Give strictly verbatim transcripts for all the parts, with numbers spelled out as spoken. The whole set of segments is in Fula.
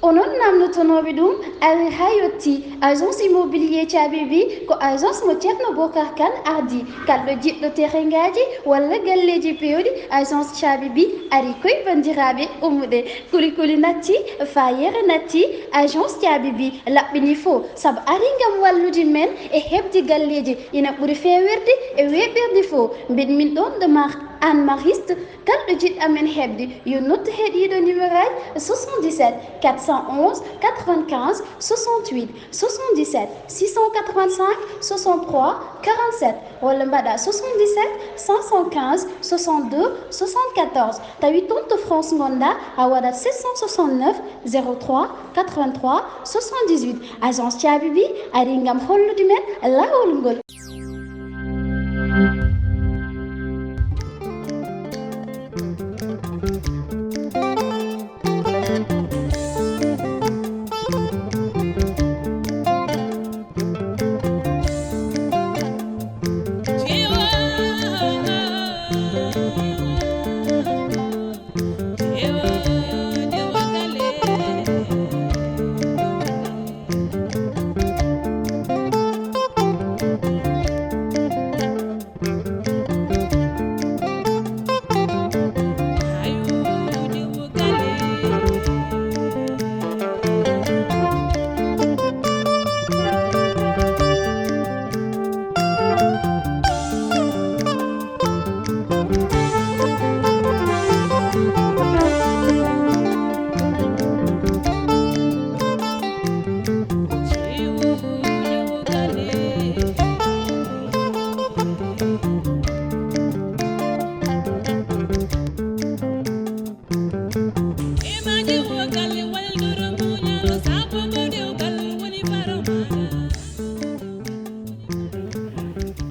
Onon naamnotonooɓe ɗum, ari haa yotti. Agence immobilier Caabi Bi ko agence mo Ceerno Bocar Kane ardi. Kala ɗo jiɗɗo terrainngaaji walla galleeji peewɗi, agence Caabi Bi ari koy banndiraaɓe ummude. Kuli kuli natti, faayeere natti, agence Caabi Bi laɓɓini fo, sabu ari ngam wallude men e heɓde galleeji ina ɓuri feewirde e weeɓirde fo. Mbeɗa min ɗoon ɗo mar-, Anne Mariste, kala ɗo jiɗɗo amen heɓde, yo noddu he ɗiiɗo numéro aji: soixante-dix-sept quatre cent onze quatre-vingt-quinze soixante-huit, soixante-dix-sept six cent quatre-vingt-cinq soixante-trois quarante-sept, walla mbaɗa soixante-dix-sept cinq cent quinze soixante-deux soixante-quatorze. Tawi toon to France ngonɗaa, a waɗat sept cent soixante-neuf zéro trois quatre-vingt-trois soixante-dix-huit. Agence Caabi Bi ari ngam hollude men laawol ngol.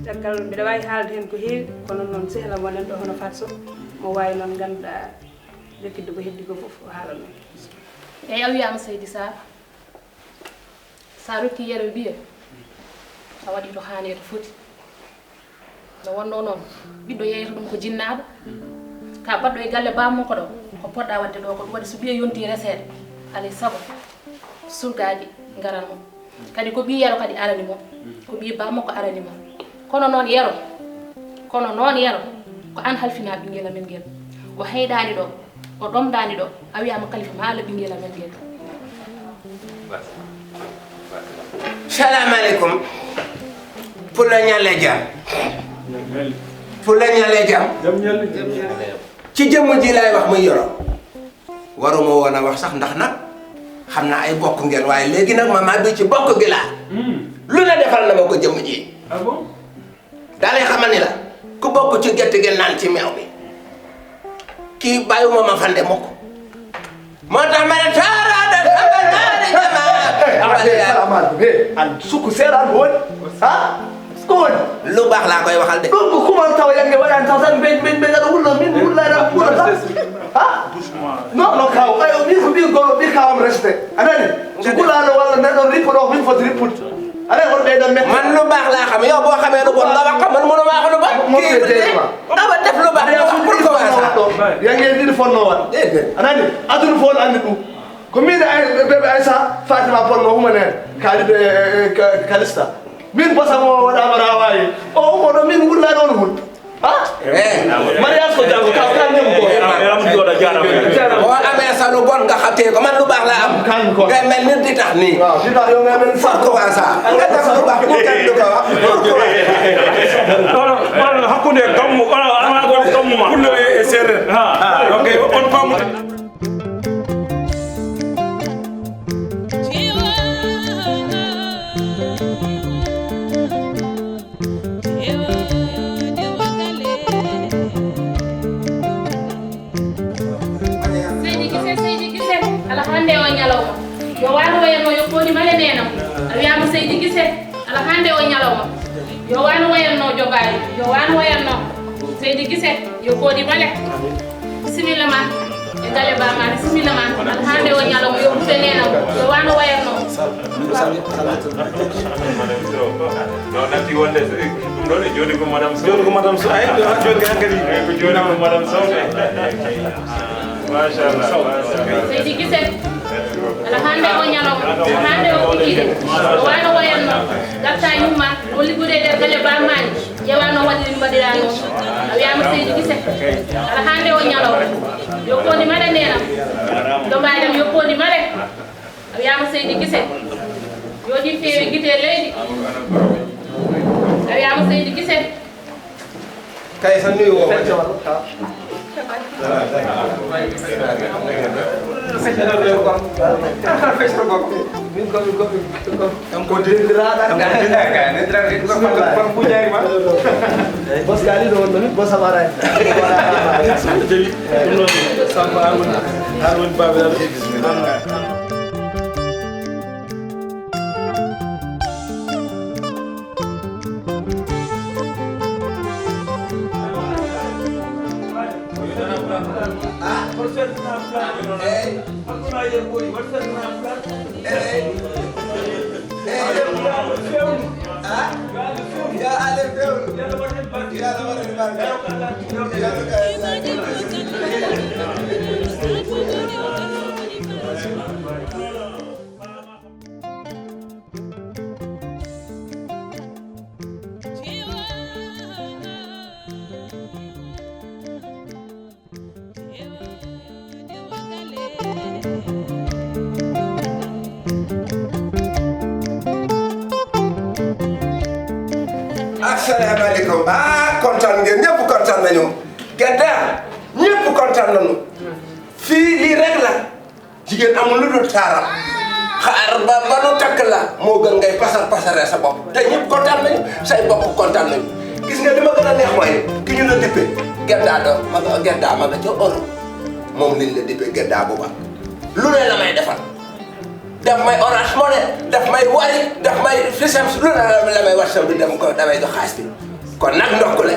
Caggal, mbiɗa waawi haalde heen ko heewi, kono noon sehla mon en ɗo hono Fatso, mo waawi noon ngannduɗaa jokkitde ko heddi ko fof, o haalan men. Eeyi, a wiyaama Seydi Saar. So a rokkii Yero wiya, a waɗii to haani e to foti. Nde wonnoo noon, ɓiɗɗo yeeyata ɗum ko jinnaaɗo, ka baɗɗo e galle baaba makko ɗo, ko poɗɗa waɗde ɗo ko ɗum waɗi so ɓiye yontii reseede, alay sago surgaaji ngaran mo. Kadi ko ɓii Yero kadi arani mo, ko ɓii baaba makko arani mo. Kono noon Yero, kono noon Yero, ko aan halfinaa ɓinngel amen ngel. O heyɗaani ɗo, o ɗomɗaani ɗo, a wiyaama Kalifa ma Allah ɓinngel amen ngel. Salamu aleykum. Pullo ñalle jam. Pullo ñalle jam. Ci jëmm ji laay wax, muy Yoro. Waruma woon a wax sax, ndax nag xam naa ay bokk ngeen, waaye léegi nag ma maa bi ci bokk gi laa. Lu ne defal na ma ko jëmm ji. Ah bon? Daa lay xamal ni la, ku bokk ci gétt gi naan ci meew bi. Kii bàyyiwuma ma fande mukk. Moo tax ma ne taaraada sama ñaari jama. Eh, ah, eh, salaamaaleykum. Eh, an sukku seeraan ko woni? Ha? Ko woni? Lu baax laa koy waxal de. Ɗum ko kumal tawa yange waɗani taw tan mbe, mbe, mbe, aɗa wulla min wulla aɗa wulla tan. Ha? Non, non, kaw. Ay, o ɓii ko ɓii golo, ɓii kawam resde. A nani? So gulaaɗo walla neɗɗo rippuɗo, min foti rippude. Aɗa on ɓeydan men. Man lu baax laa xam. Yow boo xamee lu bon nga wax ko, man mënu maa wax lu bon. Mo te deema. Dama def lu baax, yow pour ko wasa. Yange ɗiɗi fonno waɗ. Déedéet. A nani? Aduna fof no anndi ɗum. Ko min ay, ɓe, ɓe Aïssa Fatima Ponno Humaneen, kaaliɗo e, e, e, Ka-, Kalista. Min bosam o waɗaama rawaye. O ummo ɗo, min wullaani on wul. Ha? Eh. Mariage ko janngo, ka, ka nemu ko. Eh, ma. Yaram jooɗa, jaaraama. O amee sa lu bon nga xattee ko, man lu baax laa am. Kan ko. Nga mel ni di tax nii. Waaw, di tax yow nga mel ni. Pour ko wasa. Nga def lu baax, pour kenn du ko wax. Pour ko wasa. Ɗon, ɗon hakkunde kammu, ala, ala ko kammu ma. Pullo e, e seereer. Ha. Ok, on faamu. Seydi Gise, Seydi Gise, alaa hannde o ñalawma. Yo waano wayanno, yo kooni male neenam. A wiyaama Seydi Gise, alaa hannde o ñalawma. Yo waano wayanno, jogaali. Yo waano wayanno. Seydi Gise, yo kooni male. Bisimilla ma. E galle Ba Mali, bisimilla ma. Alaa hannde o ñalawma, yo ɓurte neenam. Yo waano wayanno. Madame Sow. Non, natti wonde ɗum ɗon e jooɗi ko Madame Sow. Jooɗi ko Madame Sow. Ay, jooɗi ko hankadi. Ko jooɗi ko Madame Sow de. Machallah, machallah. Seydi Gise. Merci beaucoup. Alaa Hande o kikide, o wano wayanno, gatta yumma, o liggude e nder galle bammaani, ƴewa no waɗiri mbaɗira noon. A wiyama Seydi Gise, ala hande o ñalaw. Yo kondi maɗa nenam, ɗo mbaɗam yo kondi maɗa. A wiyama Seydi Gise, yo ɗi feewi gite e leydi. A wiyama Seydi Gise. Kay sanni o. Min ko min ko min ko. Kanko dendiraaɗo. Kanko dendiraaɗo. Kanko bujari ma. Bos kali ɗo wonno min bos amara. Samba Haruna Haruna Babe. Assalamu aleykum. Ah, kontaan ngeen, ñëpp kontaan nañu. Gedda, ñëpp kontaan nañu. Fii lii rek la. Jigéen amul lu dul taaram. Xaar ba ba nu takk la moo gën ngay pasar pasaree sa bopp. Te ñëpp kontaan nañu, say bopp kontaan nañu. Gis nga li ma gën a neex mooy ki ñu la dippe Gedda do ma nga Gedda ma nga ca Europe. Moom liñ la dippe Gedda booba. Lu ne la may defal. Daf may Orange Money, daf may Wari, daf may Wizall, lu ne la may WhatsApp bi dem ko damay jox xaalis bi. Kon nag ndokkule.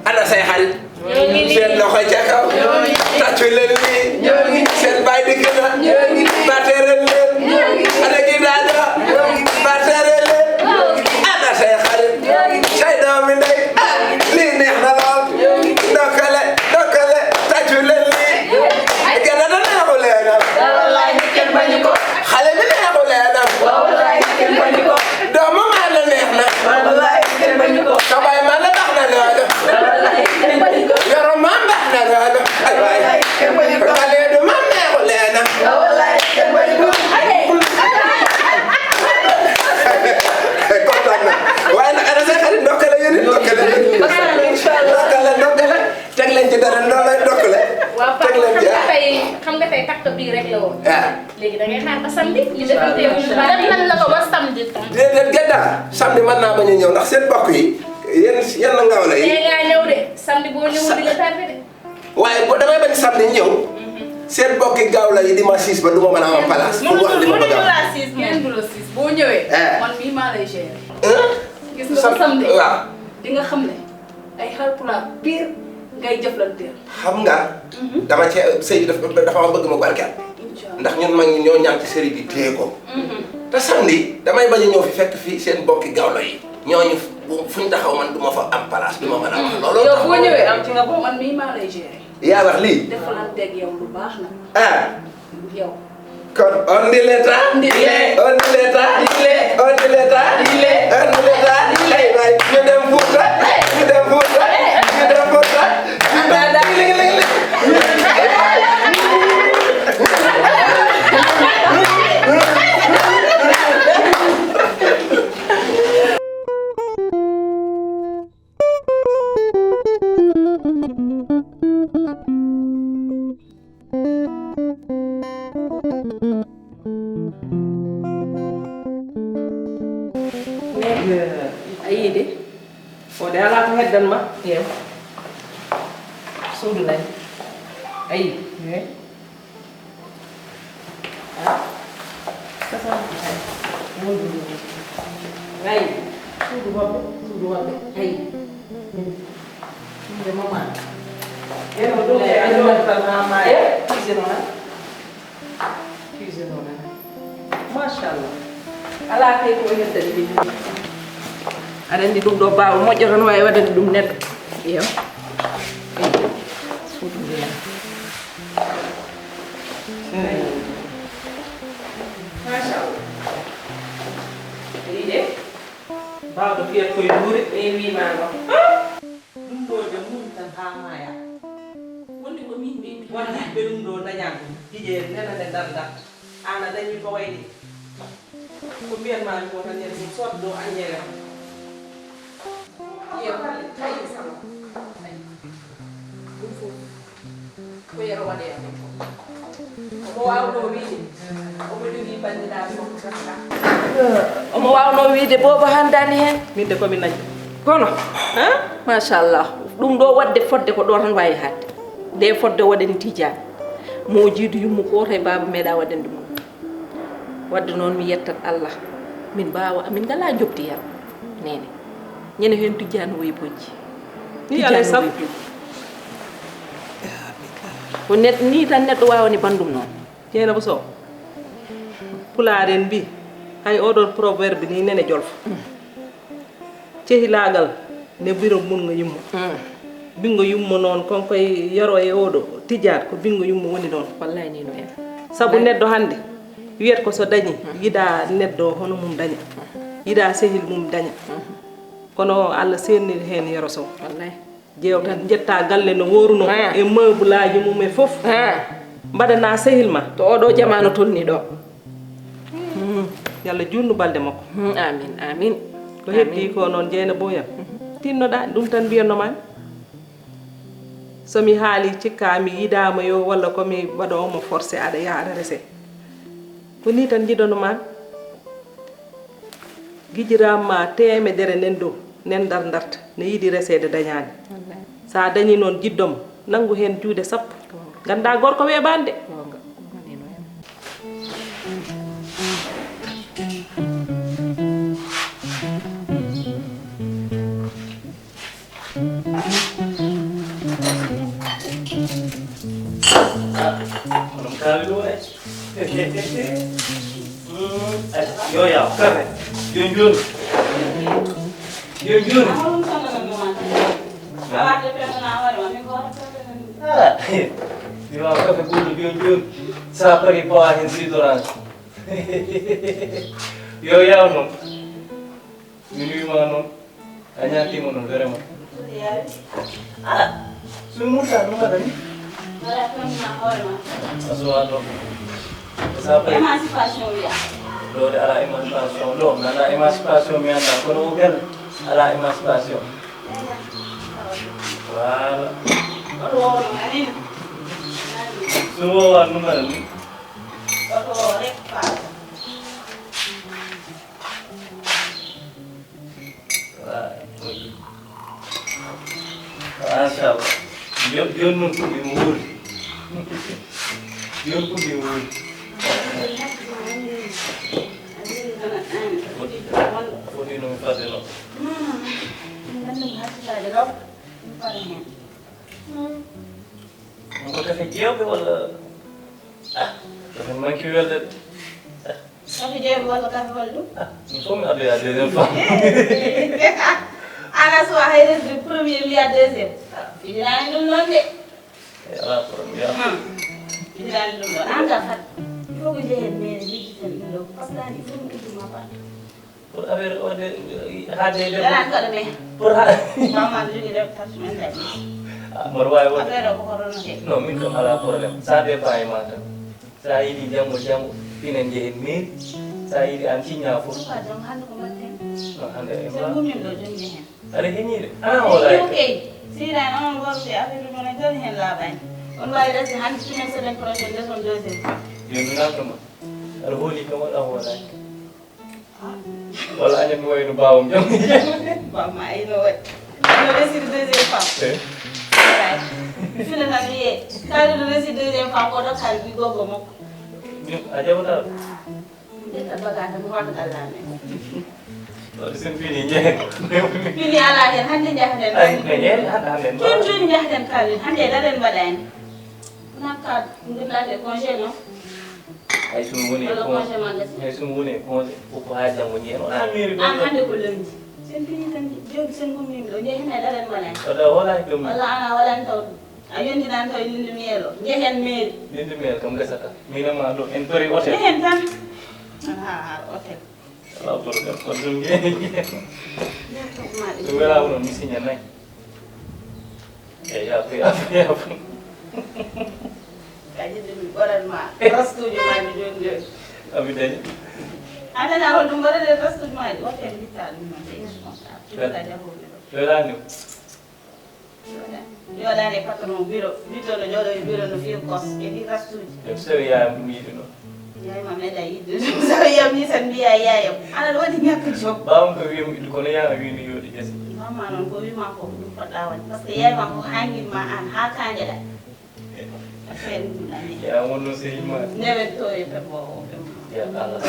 Ana say xarit? Ñoo ngi nii. Seen loxo ca kaw. Ñoo ngi nii. Tàccu leen lii. Ñoo ngi nii. Seen baay dikk na. Ñoo ngi nii. Batteral leen. Ñoo ngi nii. Ana gi daada? Ñoo ngi nii. Batteral leen. Ñoo ngi nii. Ana say xarit? Ñoo ngi nii. Say doomi ndey. Ah, lii neex na lool. Ñoo ngi nii. Ndokkale, ndokkale, tàccu leen lii. Ñoo ngi nii. Gën a neexu leen. Wallaahi kenn bañu ko. Xale bi neexu leen. Wallaahi kenn bañu ko. Doomu maa la neex na. Wallaahi kenn bañu ko. Sa baay maa la baax na loolu. Wallaahi kenn bañu ko. Yoro maam baax na loolu. Ay waay. Wallaahi kenn bañu ko. Xale du maam neexu leen. Wallaahi kenn bañu ko. Kontaan na. Waaye nag ana sa xarit ndokkale yéen it, ndokkale yéen. Inch'Allah. Ndokkale, ndokkale. Teg leen ci dara, ndokkale, ndokkale. Waaw, Pape, teg leen ci, xam nga ah. Tey, xam nga tey takk bii rek la woon. Ah. Léegi da ngay xaar ba samedi, ñu defante wu ñu baax. Def nañ la ko ba samedi tam. Déedéet, Gedda, samedi mën naa bañ a ñëw ndax seen mbokk yi, yéen, yéen a ngaaw la yi. Tey ngaa ñëw de, samedi boo ñëwul di nga tardé de. Waaye boo damay bañ samedi ñëw, seen mbokk yi gaaw la yi di ma siis ba du ma mën a am place pour wax li ma bëgg a wax. Mënuñu la siis, kenn du la siis. Boo ñëwee, eh, man mii maa lay gérer. Hein? Gis nga ba samedi, waaw, di nga xam ne ay Haalpulaar pire ngay jëflanteel. Xam nga, dama cee, sëy bi dafa, dafa ma bëgg ma barkeel. Inch'Allah. Ndax ñun mag ñi ñoo ñaan ci série bi téye ko. Te samedi, damay bañ a ñëw fi fekk fii seen mbokki gawlo yi. Ñooñu fu, fu ñu taxaw man du ma fa am place, du ma mën a wax. Looloo tax yow boo ñëwee am ci nga bokk. Man mii maa lay gérer. Yaa wax lii? Defalanteeg yow lu baax nag. Ah. Yow. Kon on di l'État. On di l'État. On di l'État. On di l'État. On di l'État. Ay waay, ñu dem Fuuta. Ñu dem Fuuta. Ñu dem Fuuta. Ñu dem. A yii de, o de alaa ko heddan ma. Iyo. Suudu nayi. A yii? Iyo. Ah. Ay, suudu maɓɓe, suudu maɓɓe. Ay. Suudu maman. Eno ɗum e annal tan haa maayi. Eh? Cuisine o nan. Cuisine o nan. Machallah. Alaa kay ko o heddani min. Aɗa anndi ɗum ɗo baawo moƴƴo tan waawi waɗande ɗum neɗɗo. Iyo. Suudu ndiyam. Hey. Masha Allah. Baawɗo fiyat koye duure. Ɓe wiima ɗo. Ɗum ɗo de mum tan haa maaya. Wonde ko min ɓeydi. Won yiɗɓe ɗum ɗo daña ɗum. Gije nena nde ndar ndar. Aan a dañi ko wayde. Ko mbiyan maa mi ko tan yen ɗum sood ɗo aññeere. Iyo, tawi sama. Ɗum fof. Ko yero waɗe amen ko. Omo waawno wiide, omo jogii banndiraaɓe makko gasata. Omo waawno wiide boobo handaani heen. Min de komi nañi. Kono, machallah, ɗum ɗo waɗde fodde ko ɗo tan waawi haɗde. Nde fodde waɗani Tidiane. Mo jiidu yummo gooto e baaba meeɗa waɗande ɗum. Waɗde noon mi yettat Allah. Min mbaawa, min ngalaa njoɓdi heen. Neene. Ñande heen Tidiane woyi bojji. Ni alay sago. Ko neɗɗo ni tan neɗɗo waawani banndum noon. Jeynaba Sow, Pulaar en mbii, hay oɗon proverbe ni nene jolfo. Cehilaagal ne biro mun ngo yummo. Bingo yummo noon kon koye yero e oɗo tijjaat ko bingo yummo woni noon. Wallaay ni no en. Sabu neɗɗo hannde wiyat ko so dañi yiɗa neɗɗo hono mum daña. Yiɗa sehil mum daña. Kono Allah seenni heen yero Sow. Wallaay. Jeew tan njetta galle no wooruno e meuble aji mum e fof. Mbaɗana sehil ma. To oɗo jamaanu tolni ɗo. Yalla juutnu balɗe makko. Amin, amin. Ko heddi ko noon Jeynaba yam. Tinnoɗa ɗum tan mbiyanno ma. So mi haali cikka mi yiɗaama yo walla ko mi waɗo omo forcé aɗa yaha aɗa rese. Ko ni tan jiɗono ma. Gijiraam ma teemedere nen ɗo, nen ndar ndarta, ne yiɗi reseede dañaani. Wallaay. So a dañii noon jiɗɗo ma, nanngu heen juuɗe sappo. Goonga. Nganndaa gorko weeɓaani de. Goonga. Oɗon kaawi ɗum ay. Yo yaw, kafe. Yo njooni. Yo njooni. Ah, mi wawa kafe ɓurɗo yo njooni. Sa pari pawa hen sidorange. Yo yaw noon. Min wiima noon, a ñaakiima noon, vraiment. Ah, so mi murta, no mbaɗa ni? Wala, ko mi ma hoore ma. A suwa ɗo. Ko sa fayi. Émancipation wiya. Ɗo de ala émancipation, ɗo mi annda émancipation mi annda, kono o galle ala émancipation. Voilà. Oto wono, anin. So wowa, no mbaɗa ni? Oto rek, pa. Machallah. Jooni, jooni noon puɗɗiima wuurde. Jooni puɗɗiima wuurde. Foti no mi fadde noon. On ko kafe jeewɓe walla? Ah, kafe manki welde de. Ah. Kafe jeewɓe walla kafe holɗum? Ah, min fof mi addoya deuxième femme. Ana so hay resde premier wiya deuxième. Ah, fijiraani ɗum noon de. Eh, alaa problème. Hmm. Fijiraani ɗum noon. An ka fat. Il faut que njehen mairie lijjiten ɗum ɗo. Parce que an il faut mi uddu ma fat. Pour affaire o de, hade de. Dara ko ɗum e. Pour ha. Mama jogi de partenaire. Ah, mboɗo waawi wonde. Affaire o ko hoto no de. Non, min kam alaa problème. Ça dépend e ma tan. Sa yiɗi janngo janngo, pinen njehen mairie. Sa yiɗi an signa fof. Pourquoi janngo hannde ko mbaɗten? Non, hannde e ma. Sen gummin ɗo jom njehen. Aɗa heñiiɗe? Ah, wala. Sira non on worɓe affaire ɗum on tan heen laaɓaani. On waawi resde hannde semaine, semaine prochaine nde son deuxième fois. Yo mi nanndo ma. Aɗa hooli kam wala a hoolaani. Walla aña mi wayno baawam jam. Bamma ayno waɗi. Ano resir deuxième femme. Eh. Fina tan wiye. Kaari no resir deuxième femme ko ɗo kaari wi gogo makko. Min a jaɓata ɗum? Ƴetta bagage mo wata Allah men. Ɗo sen fini jeehe. Fini ala hen hande jahaten. Ay ne jeehe hande hande. Joni joni jahaten kaari hande daden mbaɗani. Nakka ngirɗaade congé non? Hay so mi woni e walla congé, congé ma gasi? Hay so mi woni e congé, ko ko haa janngo njehen. Wona mairie ɗo. An hannde ko lundi. Sen fini tan, joni sen ngummiima ɗo, njehen e daren mbaɗani. Walla walaani ɗum. Walla an a walaani taw ɗum. A yonndinaani taw e lundi mairie o. Njehen mairie. Lundi mairie kam gasata. Min e ma ɗo, en tori hôtel. Njehen tan. An haa, haa, hôtel. Alaa problème, ko ɗum ngeeni. Ɗum welaa ko noon, mi siña nayi. Eey, yaafo, yaafo, yaafo. Kadi ɗum ɓoran ma, rastuuji ma ɗi jooni jooni. Ami dañi. Adana hol ɗum mbaɗaɗen rastuuji ma ɗi, o fen mbitta ɗum noon, ɓe irresponsable. Ɗum ka jahooɓe ɗo. Welaani o. Jooɗaani e patron bureau, biddo no jooɗo e bureau no fiir kos, e ɗi rastuuji. Ɗum sawi yaayam ɗum yiɗi noon. Yaay ma meeɗa yiɗde ɗum, sawi yam ni sen mbiya yaayam. Ana ɗo waɗi ñakka jom. Ɓaawam ko wiyam iɗi kono yaama wini yooɗi gese. Mamma noon ko wima ko ɗum poɗɗa waɗde. Parce que yaay ma ko hangin ma an haa kañe ɗa. Affaire ɗum ɗani. Ya wonno sehil ma. Ndewen to e pebbo o, pebbo. Ya Allah.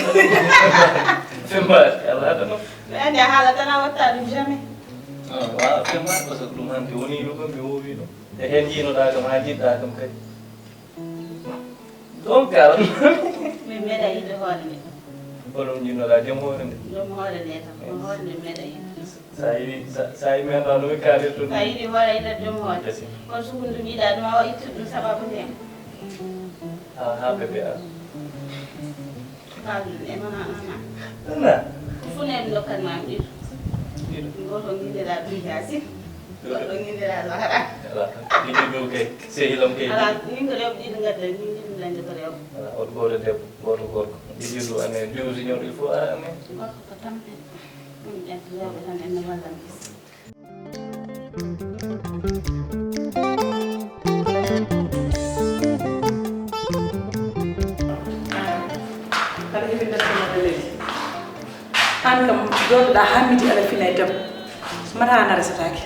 Femba, Allah ɗo. Mi andi a haala tan a watta ɗum jamais. Ah, waaw, fembaade, parce que ɗum hannde woni ɗo, mi woowi ɗo. E heen njiinoɗaa kam, haa njiɗɗaa kam kadi. Ɗoon kala. Min meeɗa yiɗde hoore nde. Ko ɗum njiɗnoɗaa, joom hoore nde? Joom hoore nde tan, ko hoore nde meeɗa yiɗde. Sa yiɗi, sa, sa yiɗi mi annda no mi kaalirta ɗum. Sa yiɗi hoore yiɗat joom hoore. Esi. Kono so ko ɗum yiɗaa ɗum, a o ittude ɗum sababu nde. Ah, haa bébé an. Kaalduɗen e mana nana. Nana. Ko fuu neen ndokkan ma ɗiɗo. Ɗiɗo. Gooto ngindira ɗum Yaasin. Goɗɗo ngindira Zahra. Ala. Ɗiɗi ɗo kay. Sehilam kay. Ala, min ko rewɓe ɗiɗo ngadda, min njiɗmi dañde ko rewɓe. Ala, on gooto debbo, gooto gorko. Ɗiɗi ɗo ane, junior il faut ara ane. Gorko ko tampe. Min ƴetta rewɓe tan en no wallan. Aɗa heɓi nder sama leydi. An kam jooɗoɗa hammidi aɗa fina e debbo. Mata an a resataake.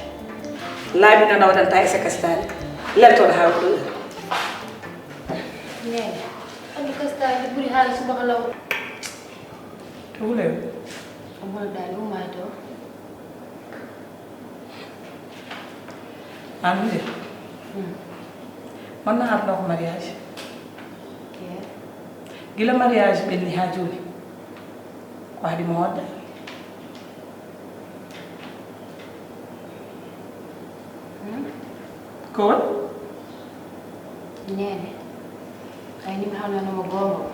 Laabi noon a waɗanta e se kasitaade. Leltoɗo haa ko ɗo. Neene, andu kasitaade ɓuri haala subaka law. To wule. O bonɗaani ummaade o. An nde? Hmm. Wonna arno ko mariage. Ke. Gila mariage ɓenni haa jooni. Ko haɗi mo hoɗde? Hmm? Ko woni? Neene. Ay, ni mi haalnanoo mo goonga.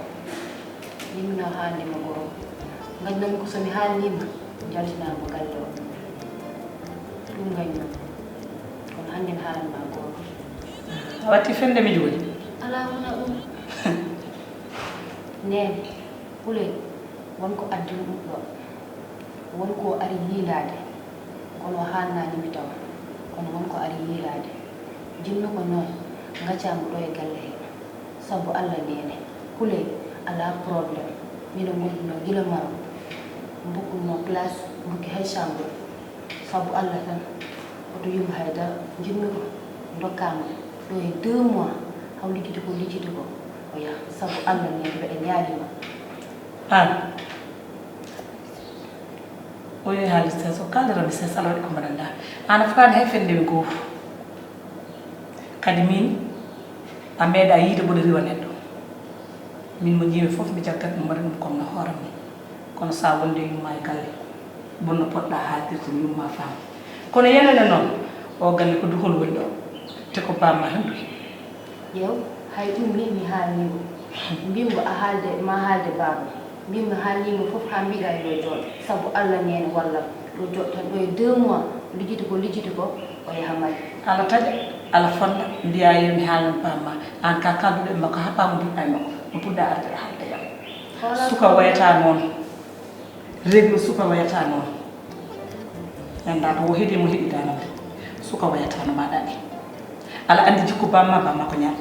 Ni mi no haalde mo goonga. Ngañnanmi ko so mi haalnii ma, njaltinaa mo galle o. Ɗum ngañnanmi. Kono hannde mi haalan ma goonga. A watti fende mi jooni? Alaa, wona ɗum. Neene, Kuley, won ko addini ɗum ɗo. Won ko o ari yiilaade. Kono o haalnaani mi tawa. Kono won ko ari yiilaade. Jiɗmi ko noon, ngaccaa mo ɗo e galle he. Sabu Alla, Neene, Kuley, alaa problème. Miɗo ngollunoo gila Maroc. Mbukkunoo place, mbukki hay chambre. Sabu Alla tan, oto yum hay dara. Jiɗmi ko ndokkaa mo ɗo e deux mois, haw lijjude ko lijjude ko, o yaha. Sabu Alla, Neene, mbeɗa ñaaɗi ma. An. O yehi haalde Sees, o kaalira mi Sees, aɗa waɗi ko mbaɗanɗaa. Aan a fotaani hay fende mi goofu. Kadi miin, a meeɗaa yiide mboɗo riiwa neɗɗo. Miin mo njiimi fof, mi jaggat mo, mbaɗa ɗum comme no hoore mum. Kono so a wondi e yumma e galle, bonno poɗɗaa haaldirde mi yumma faam. Kono yenene noon, o galle ko duhol woni ɗo, te ko bamma tan duhi. Ƴeew, hay ɗum min mi haalnii mo. Mbimbo a haalde, ma haalde baaba. Mbimmi haalnii mo fof haa mbiɗa yo jooɗo. Sabu Alla, Neene, wallam. Ɗo jooɗo tan ɗo e deux mois, lijjude ko lijjude ko, o yaha Mali. Alla taƴa, Alla fonda, mbiyaa yo mi haalnan bamma. Aan ka kaalduɗo e makko haa paamondirɗaa e makko, no puɗɗaa arde ɗo haalde yam. Suka wayata noon. Rek no suka wayata noon. Anndaa ko o heɗi mo heɗi danande. Suka wayata no mbaɗa ni. Aɗa anndi jikku bamma, bamma ko ñaar.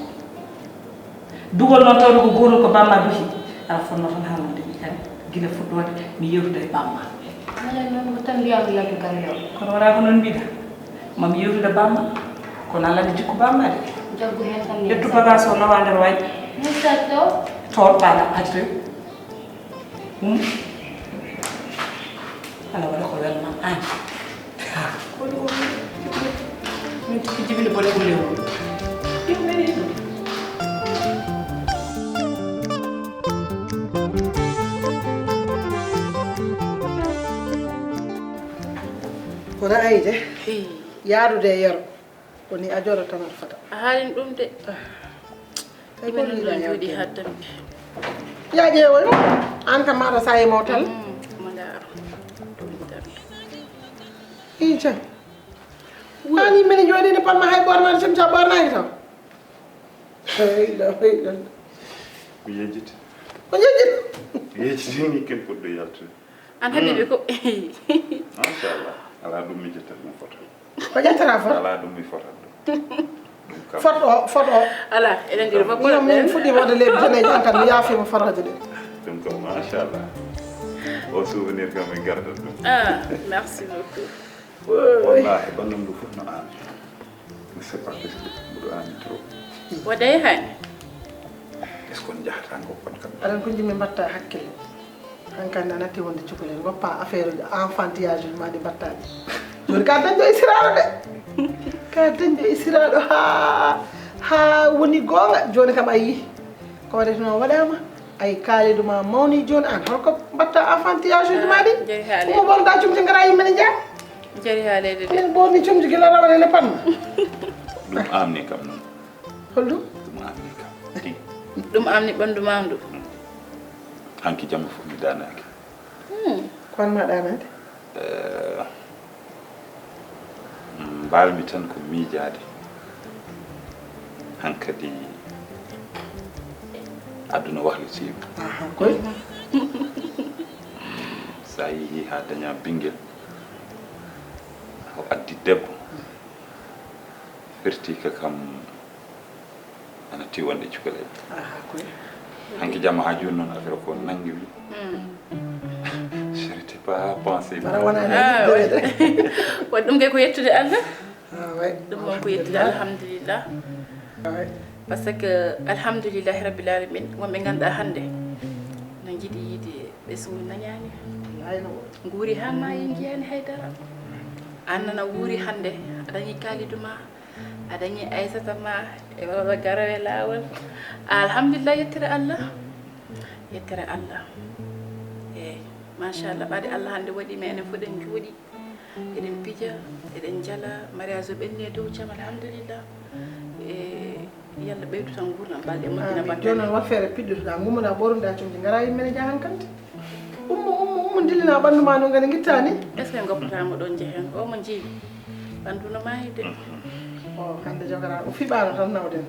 Dugol noon tawde ko gootol ko bamma duhi. Aɗa fotnoo tan haalnude mi kadi. Gila fuɗɗoode mi yewtude e bamma. Minen noon ko tan mbiyaa mi yaltu galle o. Kono wonaa ko noon mbiɗa. Mami yewtude bamma. Kono Alla anndi jikku bamma de. Jaggu heen tan. Ƴettu bagage o nawa nder wayi. Min satti o. Toon paɗa hajtoy. Hmm? Alla waɗa ko welma an. Ha. Ko ɗum woni? Min tikki jibinde bone ɓurle o. Ɗum woni ɗum. Kono ayde. Hey. Yaarude e yero. Ko ni a jooɗo tan aɗa fota. A haalin ɗum de. Kay ko ɗimen ɗo jooɗi haa tampi. Ya ƴeewoyo, an kam maɗa sa e mawtal. Mm, mona Ii, jam. An yimɓe ne jooɗi ne pamma hay ɓornaade, sem sa ɓornaaki taw. Hey, la, hey, la. Mi yejjiti. Ko yejjiti? Mi yejjiti ni ken puɗɗo yaltude. An Habibi ko. Machallah. Alaa ɗum mi ƴettata ɗum foto. Ko ƴettata foto? Alaa ɗum mi fotata ɗum. Ɗum kam. Foto, foto. Alaa, eɗen njiri fof. Ɗum kam min fuɗɗiima waɗde lebbi joyi, jan kan mi yaafiima fotooje ɗe. Ɗum kam, machallah. O souvenir kam mi gardat ɗum. Ah, merci beaucoup. Wallahi, ɓanndu ndu fof no aami. Mi seppa kadi mboɗo aami trop. Waɗay hani. Est-ce que on njahataa ngo kon kam? Aɗa ko njimi mbatta hakkille. Hankandi a natti wonde cukalel, goppa affaire uji enfantillage uji ma ɗi mbattaɗi. Joni ka dañɗo e siraaɗo de. Ka dañɗo e siraaɗo ha, ha woni goonga. Joni kam a yii. Ko waɗete noon waɗaama. Ay, Kalidou ma mawni joni an. Holko mbatta enfantillage uji ma ɗi? Jeri haale. Ɗum o ɓorda cumti ngara yimɓe ne jeya. Jeri haalede de. Min ɓorni cumti gila rawane ne panma. Ɗum amni kam noon. Holɗum? Ɗum amni kam. Tigi. Ɗum amni ɓanndu ma ndu. Hanki jamma fof mi daanaaki. Hmm. Ko an ma daanaade? Eh, mbalmi tan ko miijaade. Hankadi aduna wahlitiima. Aha, koy. Sa yehi haa daña ɓinngel, o addi debbo, firti ka kam ana tiwonde cukalel. Aha, koy. Hanki jamma haa jooni noon affaire ko nangi wi. Mm. Je n'étais pas pensé. Bara wona Ah, ne. Ouais. Waɗi ɗum kay ko yettude Allah. Ah, ouais. Ɗum noon ko yettude Alhamdulillah. Alhamdulillah. Ah, ouais. Parce que alhamdulillahi rabbil alamin, wonɓe ngannduɗaa hannde no njiɗi yiide ɓesngu nañaani. Wallahi no. Nguuri haa maayi njiyaani hay dara. Aan nana wuuri hannde, a dañi Kalidou ma, a dañi Aissata ma, e wala garawe laawol. Alhamdulillah, yettere Allah. Yettere Allah. Eeyi, machallah, ɓaade Allah hannde waɗi ma enen fof ɗen njooɗi. Eɗen pija, eɗen njala, mariage o ɓenni e dow jam, alhamdulillah. E Yalla ɓeydu tan nguurndam balɗe moƴƴina. Amin. Battane. Jooni noon, wat feere piɗɗutoɗaa, ngummoɗaa, ɓoornoɗaa comci, ngaraa yimɓe ne njahan kanti. Ummo, ummo, ummo, ndillina ɓanndu ma no ngani ngittaani. Est-ce que en goppataama ɗoon njehen? O mo njii. Ɓanndu no maayi de. O, hannde jogora, o fiɓaano tan nawden.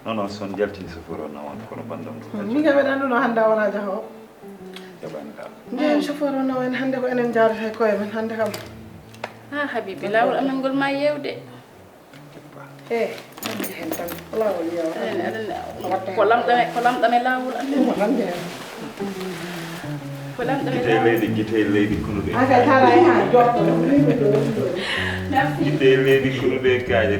Non, non, so on njaltini chauffeur o nawan, kono banndam ɗum. Min kam eɗen annduno hannde a wonaa jahoowo. Jaɓani ɗam. Njehen chauffeur o nawan hannde ko enen njaarata e koye men hannde kam. Ah, Habibi, laawol amen ngol ma yeewde. Eh, hannde hen tan, laawol yeewa. Aɗa anndi, aɗa anndi, ko lamɗam e, ko lamɗam e laawol amen. Ɗum ko hannde hen. Ko lamɗam e Gite laawol. Leydi, gite leydi kunu ɗe. An kay tara e ha jotto. Merci. Gite leydi kunu ɗe kaaje.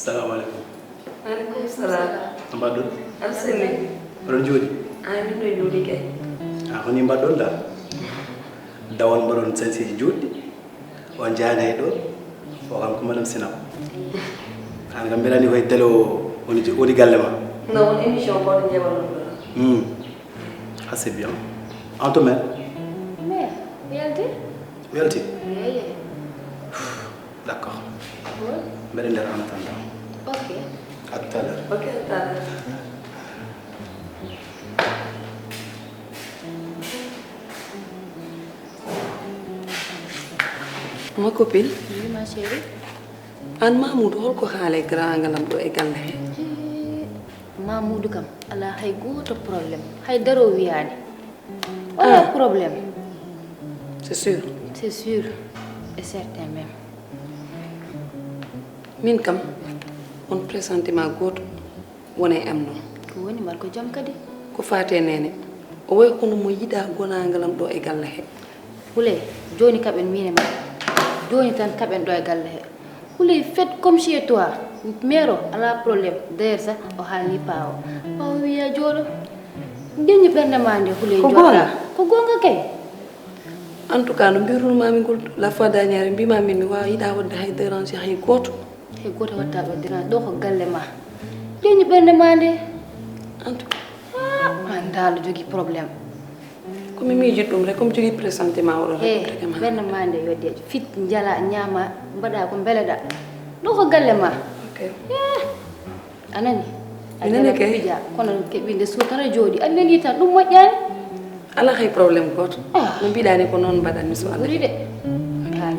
Salamu aleykum. Aleykum salam. No mbaɗɗon? Aɗa selli? Oɗon jooɗi? Ay, min ɗo jooɗi kay. Ah, ko ni mbaɗɗon da? Dawon mbaɗon sañseeji juutɗi. On jaani hay ɗo. O kam ko madame Sina. An kam mbeɗa anndi koye télé o woni, woni galle ma. Non, on émission ko on ƴeewa ɗum ɗo. Hmm. Ah, c'est bien. En tout cas. Mais, yalti? Yalti? Oui. D'accord. Oui. Mbeɗa nder en attendant. Ok. À tout à l'heure. Ok, à tout à l'heure. Ma copine. Oui, ma chérie. An Mamoudou, holko haala e grand galam ɗo e galle he? Eh, Mamoudou kam, alaa hay gooto problème. Hay daro wiyaani. Wala problème. C'est sûr? C'est sûr et certain même. Min kam, on pressentiment gooto wona e am noon. Ko woni, mbar ko jam kadi? Ko faate Neene. O wayi kono mo yiɗaa gonaangal am ɗo e galle he. Houleye, jooni kaɓen miin e ma. Jooni tan kaɓen ɗo e galle he. Houleye, faites comme chez toi. Mère o, alaa problème. D'ailleurs sah, o haalni pa o. Pa o wiya jooɗo. Deñi ɓernde ma nde, Houleye, ko jooɗa. Goonga? Ko goonga kay. En tout cas, no mbirunmaami ngol la fois dernière, mbiimaa min mi waawa yiɗaa waɗde hay dérange hay gooto. Hay gooto waɗtaa ɗo dérange, ɗo ko galle ma. Deñi ɓernde ma nde. En tout cas. Ah, an daal jogii problème. Ko Mi miijii ɗum rek, comme jogii pressentiment oɗo rek. Ɓernde ma nde yo deeƴ, fit njala, ñaama, mbaɗa ko mbeleɗa. Ɗo ko galle ma. Ok. Eh, a nani? A nani kay. Pija, kono keɓi nde suutara jooɗi. A neli tan, ɗum moƴƴaani. Alaa hay problème gooto. Ah. No mbiɗaa ni ko noon mbaɗanmi so Allah ɓuri de. Ok. Kaali.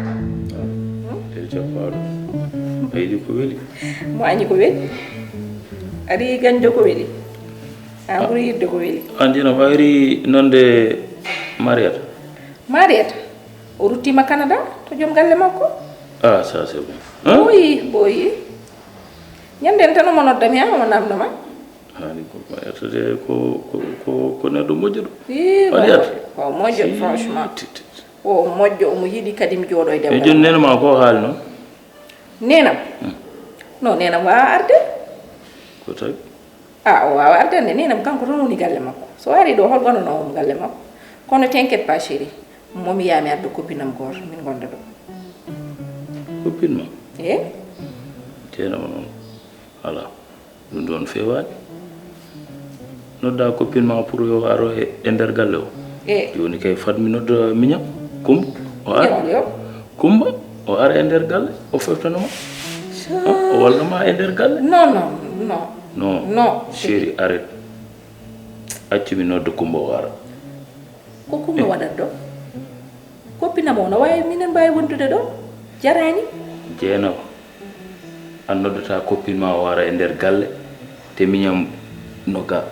Nder jappaaɗo. A yiɗi ko weli? Mo añi ko weli? Ari ganjo ko weli? A ɓuri yiɗde ko weli? An dina ɓayri nonde Mariata. Mariata? O ruttiima Canada to joom galle makko. Ah, ça c'est bon. Hein? Boyi, boyi. Ñande en tan omo nodda mi, haa omo namndo ma. Haali ko Mariata de ko, ko, ko, ko neɗɗo moƴƴuɗo. Ii, Mariata. Ko moƴƴo, franchement. Ti, ti, ti. O moƴƴo, omo yiɗi kadi mi jooɗo e debbo. E jooni neene ma ko haali noon? Neenam? Hmm. No, neenam waawa arde. Ko tawi? Ah, o waawa arde nde. Neenam kanko tan woni galle makko. So ari ɗo, hol wonanoo omo galle makko? Kono t'inquiète pas, chérie. Momi yaa mi adda copine am gooto, min ngonda ɗo. Copine ma? Eh? Teenama noon. Alaa. Ɗum ɗoon feewaani. Nodda copine ma pour yo aro e, e nder galle o. Eh. Jooni kay fat mi nodda miñam. Kumba o ara. Yo, yo. Kumba o ara e nder galle, o fewtano ma. Sa- Ah, o walla ma e nder galle. Non, non, non. Non. Non, chérie, arrête. Accu mi nodda Kumba o ara. Ko Kumba waɗat ɗo? Copine am o no waawi minen mbaawi wondude ɗo? Jaraani? Jeenaba, a noddata copine ma o ara e nder galle, te miñam no ga.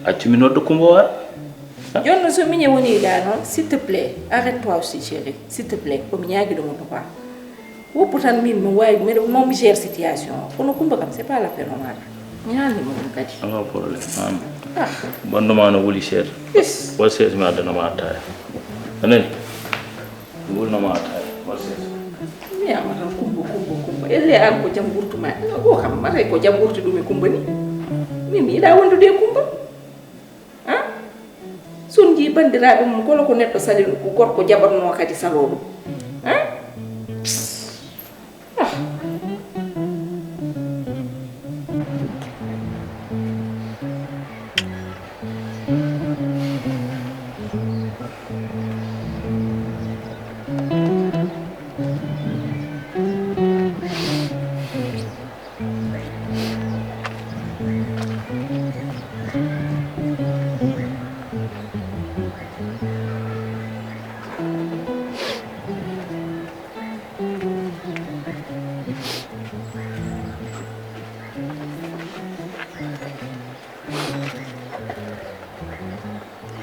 Accu mi nodda Kumba o ara. Ah. Jooni noon so miñe woni ga noon, s'il te plaît, arrête-toi aussi, chérie. S'il te plaît, ko mi ñaagiɗo mo quoi. Woppu tan, min mi waawi, mbeɗa, moom mi gère situation o. Kono Kumba kam, c'est pas la peine o ara. Mi haalni mo ɗum kadi. Alaa problème, an. Ah. Ɓanndu ma no wuli seeɗa. Yes. Waɗ seeɗa mi addana ma attaaya. A nani? Mi wulna ma attaaya. Waɗ seeɗa. Mi wiyama tan Kumba, Kumba, Kumba. Elle an ko jam wurtuma. Ɗo kam, mata ko jam wurti ɗum e Kumba ni. Min mi yiɗa wondude e Kumba. An? So on njii banndiraaɓe mum, kolo ko neɗɗo sali ɗum, ko gorko jaɓatnoo kadi saloo ɗum. An? Ah.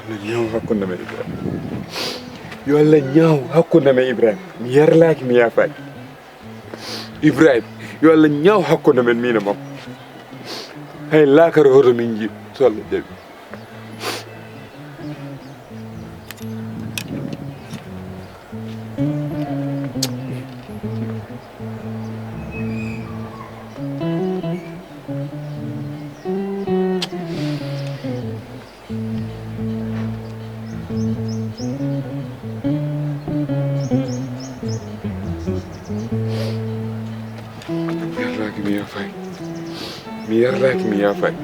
Allah ñaaw hakkunde men Ibrahima. Yo Allah ñaaw hakkunde men Ibrahima. Mi yarlaaki, mi yaafaaki. Ibrahima, yo Allah ñaaw hakkunde men, miin e makko. Hay laakara hoto min njiɗ, so Allah jaɓi. Mi yarlaaki, mi yaafaaki. Mi yarlaaki, mi yaafaaki.